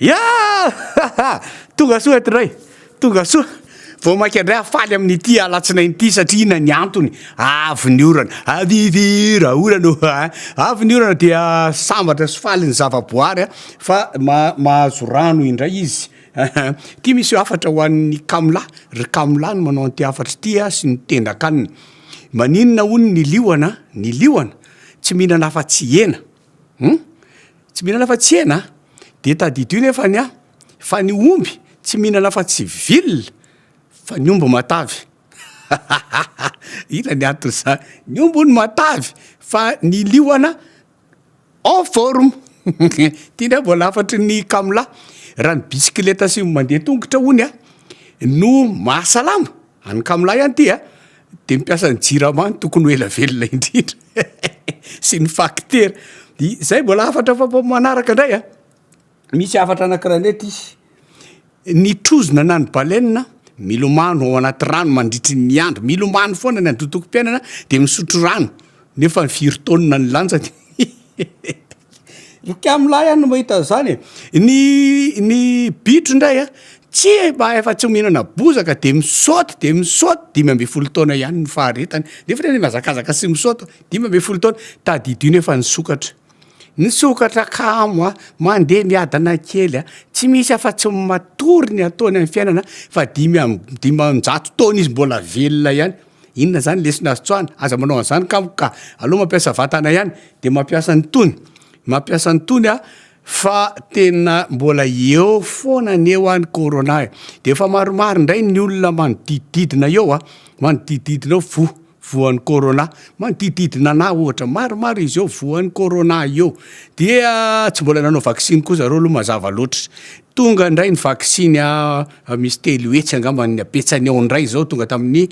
Ya! Tonga soa eto indray, tonga soa. Vao mainka indray aho faly amin'ity alatsinainy ity satria inona ny antony? Avy ny orana. Avy orana ô! Avy ny orana dia sambatra sy faly ny zavaboary fa mahazo rano indray izy. Ity misy hafatra ho an'ny kamolahy, ry kamolahy no manao an'ity hafatra ity sy ny tendan-kanina. Maninona hono ny liona, ny liona tsy mihinana afa-tsy hena? Hum? Tsy mihinana afa-tsy hena a! Dia tadidio nefa ny ahy fa ny omby tsy mihinana afa-tsy vil fa ny omby matavy. Inona ny anton'izany? Ny omby hono matavy fa ny liona en forme. Ity indray mbola hafatry ny kamolahy. Raha ny bisikileta sy ny mandeha tongotra hono a no mahasalama, an'ny kamolahy ihany ity a, Dia ny mpiasan'ny jirama no tokony ho ela velona indrindra sy ny fakitera. Izay mbola hafatra fa manaraka indray a. Misy hafatra anankiray indray ity. Ny trozona na ny baleine milomano ao anaty rano mandritry ny andro, milomano foana ny androtokom-piainana dia misotro rano nefa ny firy taonina ny lanjany. Ry kamolahy ihany no mahita an'izany e. Ny ny bitro indray a, tsy mba efa tsy mihinana bozaka de misaoty de misaoty 15 taona ihany ny faharetany, nefa anie mihazakazaka sy misaoty, 15 taona, tadidio nefa ny sokatra, ny sokatra kamo a, mandeha miadana kely a, tsy misy afa-tsy ny matory ny ataony amin'ny fiainana fa dimy amby 500 taona izy mbola velona ihany. Inona zany lesona azo tsoahina? Aza manao an'izany kamo ka! Aleo mampiasa vatana ihany de mampiasa an'itony, mampiasa an'itony a fa tena mbola eo foana anie hoa ny corona e! De efa maromaro indray ny olona manodidididina eo a, manodidididina eo voa, voan'ny corona, manodidididina anah ohatra, maromaro izy eo voan'ny corona eo, dia tsy mbola nanao vaksiny koa zareo aloha mazava loatra, Tonga indray ny vaksiny a, misy 300 angamba ny habetsany ao indray izao tonga tamin'ny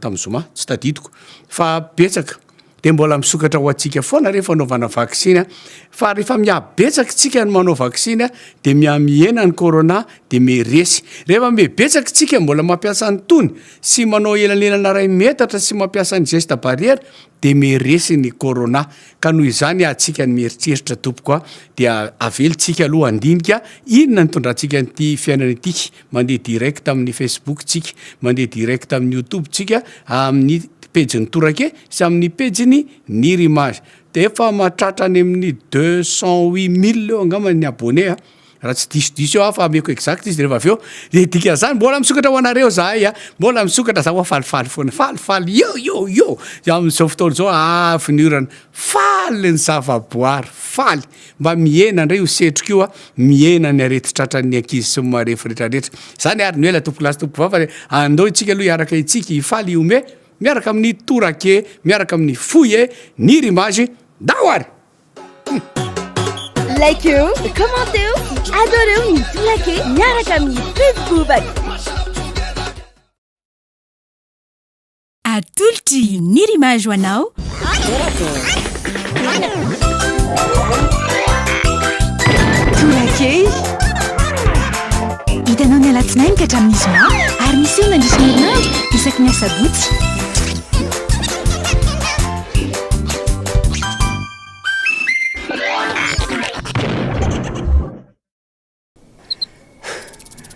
tamin'ny zoma, tsy tadidiko fa betsaka, dia mbola misokatra ho antsika foana re fanaovana vaksiny a, fa rehefa mihabetsaka isika ny manao vaksiny a dia mihamihena ny corona dia miresy, rehefa mihabetsaka isika mbola mampiasa an'itony sy manao elanelana iray metatra sy mampiasa ny geste barrière dia miresy ny corona. Ka noho izany atsika ny mieritreritra tompoko a, dia avela tsika aloha handinika inona ny nitondrantsika an'ity fiainana ity, mandeha direct amin'ny facebook tsika, mandeha direct amin'ny youtube tsika, amin'ny pejin'ny Torake sy amin'ny pejin'ny Nirimage. Dia efa mahatratra any amin'ny 208 mille eo angamba ny abonné a. Raha tsy diso diso eo aho fa ameko exact izy rehefa avy eo, de dikan'izany mbola misokatra ho anareo zahay a, mbola misokatra za hoa falifaly foana, falifaly io io io, amin'izao fotoana izao avy ny orana, faly ny zavaboary, faly, mba mihena indray io setroka io a, mihena ny aretin-tratran'ny ankizy sy ny marefo retraretra, zany ary no ela tompokolahy sy tompokovavy fa andao itsika aloha hiaraka hitsiky, hifaly, hihomehy, miaraka amin'ny Torake, miaraka amin'ny Fohy e, Nirimage, ndao ary! Likeo, commenteo sy adoreo ny Torake miaraka amin'ny Facebook. Atolotry Nirimage ho anao. Torake. Hitanao ny alatsinainy ka hatramin'ny zoma ary miseho mandritra ny herinandro isaky ny asabotsy.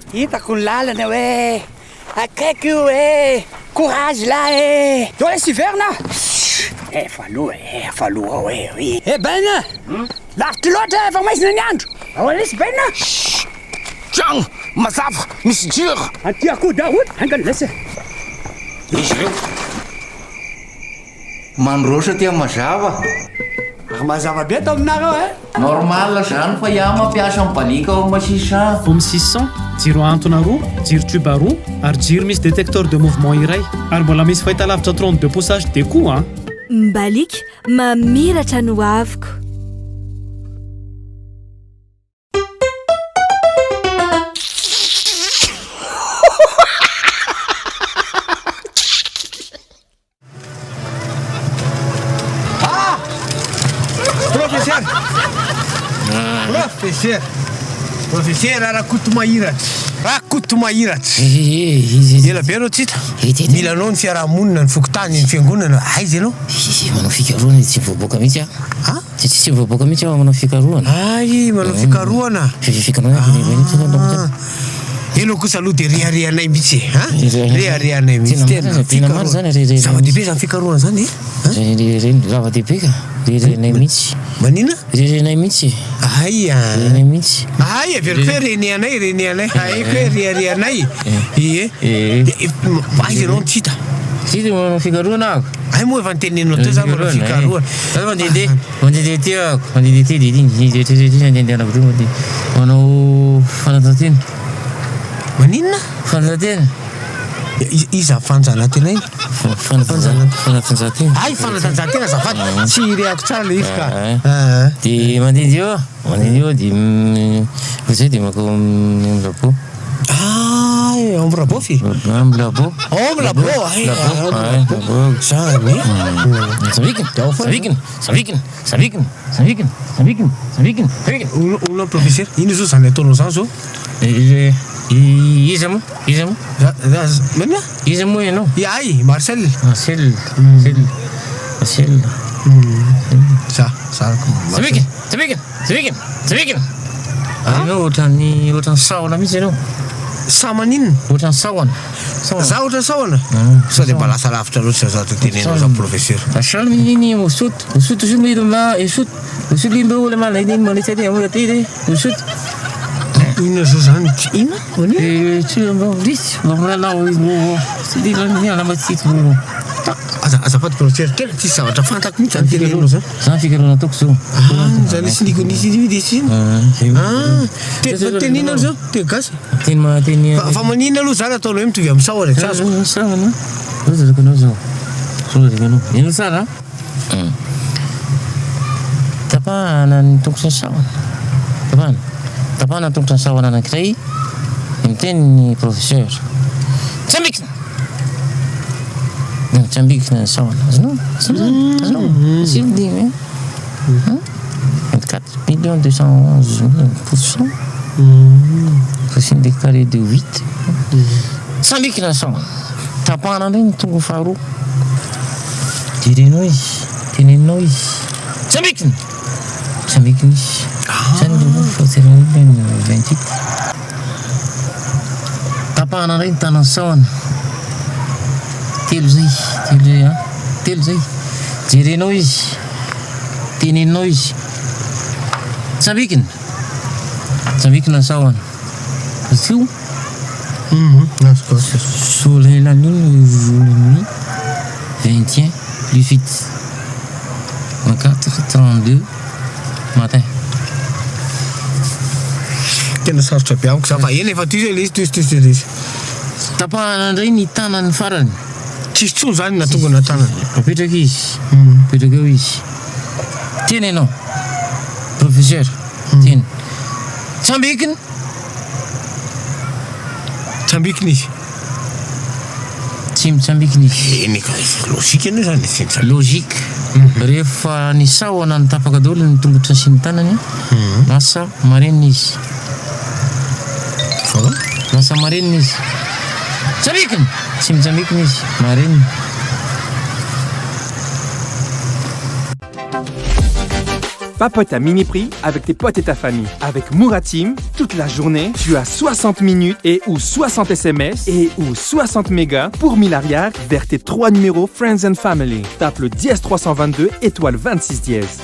Hitako ny lalana hoe akaiky io e! Courage lah e! Dao lesy hiverina! Efa aloha e, efa aloha ao e, oui. Eh Ben! Lavitra loatra efa maizina ny andro! Ao lesy Ben! Tragno mazava misy jiro. Aty akoho daholo, haingana lesy e! Izy ireo. Mandroso aty am mazava. Ary mazava be ato aminareo eh! Normal zany fa iah mampiasa mibaliaka ao am 600. Home 600, jiro ahantona roa, jiro tube roa ary jiro misy détecteur de mouvement iray. Ary mbola misy fahitalavitra 32 pouces HD koa an! Mbaliaka, mamiratra ny hoaviko. Ah! Professeur! Professeur! Professeur Rakotomahiratra! Rakotomahiratra! Ela be anao tsy hita. Mila anao ny fiarahamonina, ny fokontany, ny fiangonana. Aiza ianao? Manao fikarohana tsy voaboaka mihitsy aho. Ah? Tsy tsy mivoaboaka mihitsy aho manao fikarohana. Hay, manao fikarohana. Fikarohana. Ianao kosa aloha dia reharehanay mihitsy e. Ha? Reharehanay mihitsy. Tena tena marina zany reharehanay. Zava-dehibe zany fikarohana zany e. Reharehanay zava-dehibe ka. Reharehanay mihitsy. Manina? Reharehanay mihitsy. Hay a. Reharehanay mihitsy. Hay, averiko hoe reneanay, reneanay. Haiko hoe reharehanay. Ie. Dia aiza ianao no tsy hita? Tsy hita manao fikarohana aho. Hay moa efa noteneninao teo za manao fikarohana. Za mandehandeha, mandehandeha aty aho, mandehandeha aty dia iny iny iny iny andehandehanako aty mandeha manao fanatanjahantena. Maninona? Fanatanjahantena. Iza fanjanantena iny? Fanatanjahantena. Hay fanatanjahantena azafady, tsy rehako tsara le izy ka. Dia mandehandeha eo aho, mandehandeha eo dia ohatr'izay dia mankao amin'ny labo. Ah, ao amin'ny rabofy? Amin'ny labo. Ao amin'ny labo, ay, ao amin'ny labo. Zany. Zavikina, zavikina, zavikina, zavikina, zavikina, zavikina, zavikina, zavikina. Olona professeur, ino zao zany ataonao zany zao? Iza moa? Iza moa? Manina? Iza moa ianao? Ay, Marcel. Marcel, Marcel, Marcel. Za, za. Zavikina, zavikina. Tsibikina! Tsibikina! Ianao ohatran'ny ohatran'ny sahona mihitsy ianao. Sa maninona? Ohatran'ny sahona. Sahona. Za ohatran'ny sahona? Sao dia mba lasa lavitra loatra izany zavatra teneninao izany professeur. Inona zao zany? Inona? Maninona? Aza azafady professeur, tena tsisy zavatra fantako mihitsy zany teneninao zany. Zany fikarohana ataoko zao. Ah, zany sy niko nisy izy dia sy. Ah, te teny inona aloha zao? Teny gasy? Teny ma teny. Fa maninona aloha zany ataonao hoe mitovy amin'ny sahona tsy azoko. Sahona. Zao lazaiko anao zao. Zao lazaiko anao. Heno tsara an. Tapahana ny tongotry ny sahona. Tapahana. Tapahana ny tongotry ny sahona anankiray. Miteny ny professeur. Tsambikina! Mitsambikina ny sahona. Azonao? Azonao? Azonao? Sivy dimy eh? 24 millions 211 mille pour cent. Racine de carré de 8. Tsambikina ny sahona. Tapahana indray ny tongony faharoa. Jerenao izy, teneninao izy. Tsambikina! Tsambikina izy. Zany no fahatsiarovana ny 28. Tapahana indray ny tanan'ny sahona. Telo zay, telo zay an, telo zay. Jerenao izy, teneninao izy. Tsambikina, tsambikina ny sahona. Azoko? Azoko, azoko. Soleil la lune, jour et nuit, 21 plus 8, 24, 32. Matin. Tena sarotra be amiko za fa eny efa tohizo ilay izy tohizo tohizo ilay izy. Tapahana indray ny tanany farany. Tsisy tsony zany na tonga na tanana. Apetraka izy. Apetraka eo izy. Teny ianao. Professeur. Teny. Tsambikina. Tsambikina izy. Tsy mitsambikina izy. Eny ka, logique anie zany e, tsy mitsambikina. Logique. Rehefa ny sahona no tapaka daholo ny tongotra sy ny tanany, lasa marenina izy. Lasa marenina izy. Tsambikina! Tsy mitsambikina izy, marenina. Papote à mini prix avec tes potes et ta famille. Avec Mouratim, toute la journée, tu as 60 minutes et ou 60 SMS et ou 60 mégas pour 1000 arrière vers tes trois numéros Friends and Family. Tape le dièse 322 étoile 26 dièse.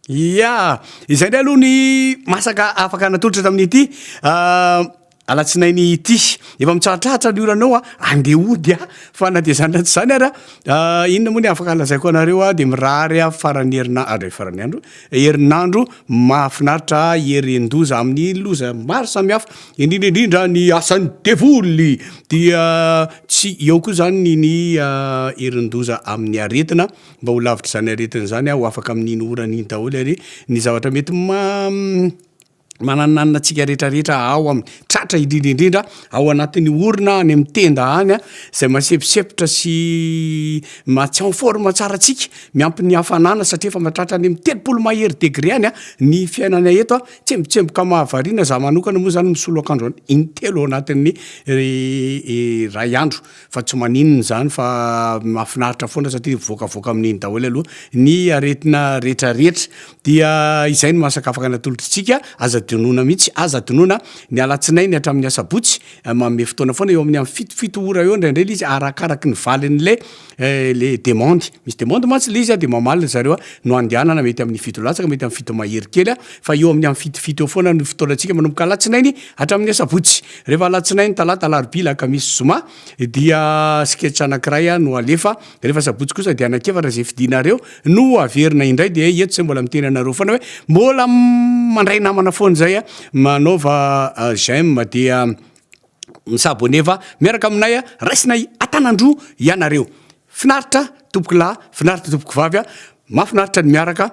Ya! Izay indray aloha ny masaka afaka natolotra tamin'ity alatsinainy ity. Efa mitsahatrahatra ny orana ao a, andeha hody aho fa na dia izany na tsy izany ara, inona moa ny afaka lazaiko anareo a, dia mirary aho faran'ny herina- faran'ny andro, herinandro mahafinaritra hieren-doza amin'ny loza maro samihafa, indrindra indrindra ny asan'ny devoly, dia tsy eo koa izany ny herin-doza amin'ny aretina. Mba ho lavitr'izany aretina izany aho, ho afaka amin'iny orana iny daholo ary ny zavatra mety ma. Mananonanona antsika rehetra rehetra ao amin'ny tratra indrindra indrindra ao anatin'ny orona any amin'ny tenda any izay maseposepotra sy maha tsy en forme tsara antsika miampy ny hafanana satria efa mahatratra any amin'ny 30 mahery degré any ny fiainana eto a, tsembotsemboka mahavariana, za manokana moa zany misolo akanjo intelo ao anatin'ny iray andro fa tsy maninona izany fa mahafinaritra foana satria mivoakavoaka amin'iny daholo aloha ny aretina rehetrarehetra. Dia izay no mahasakafaka natolotritsika, aza adinoina mihitsy, aza adinoina ny alatsinainy hatramin'ny asabotsy, manome fotoana foana eo amin'ny amin'ny fito ora eo indraindray ilay izy arakaraky ny valin'ilay le demande, misy demande mantsy ilay izy dia mamaly ry zareo no andehanana mety amin'ny fito latsaka, mety amin'ny fito mahery kely fa eo amin'ny amin'ny fito eo foana no fotoanantsika manomboka alatsinainy hatramin'ny asabotsy. Rehefa alatsinainy, talata, alarobia, alakamisy, zoma dia sketch anankiray no alefa, rehefa sabotsy kosa dia anankiefatra izay fidinareo no averina indray dia eto zay mbola miteny anareo foana hoe mbola mandray namana foana zay a, manaova j'aime dia mi-s'abonner fa miaraka aminay a, raisinay an-tanan-droa ianareo. Finaritra tompoko lahy, finaritra tompoko vavy a, mahafinaritra ny miaraka.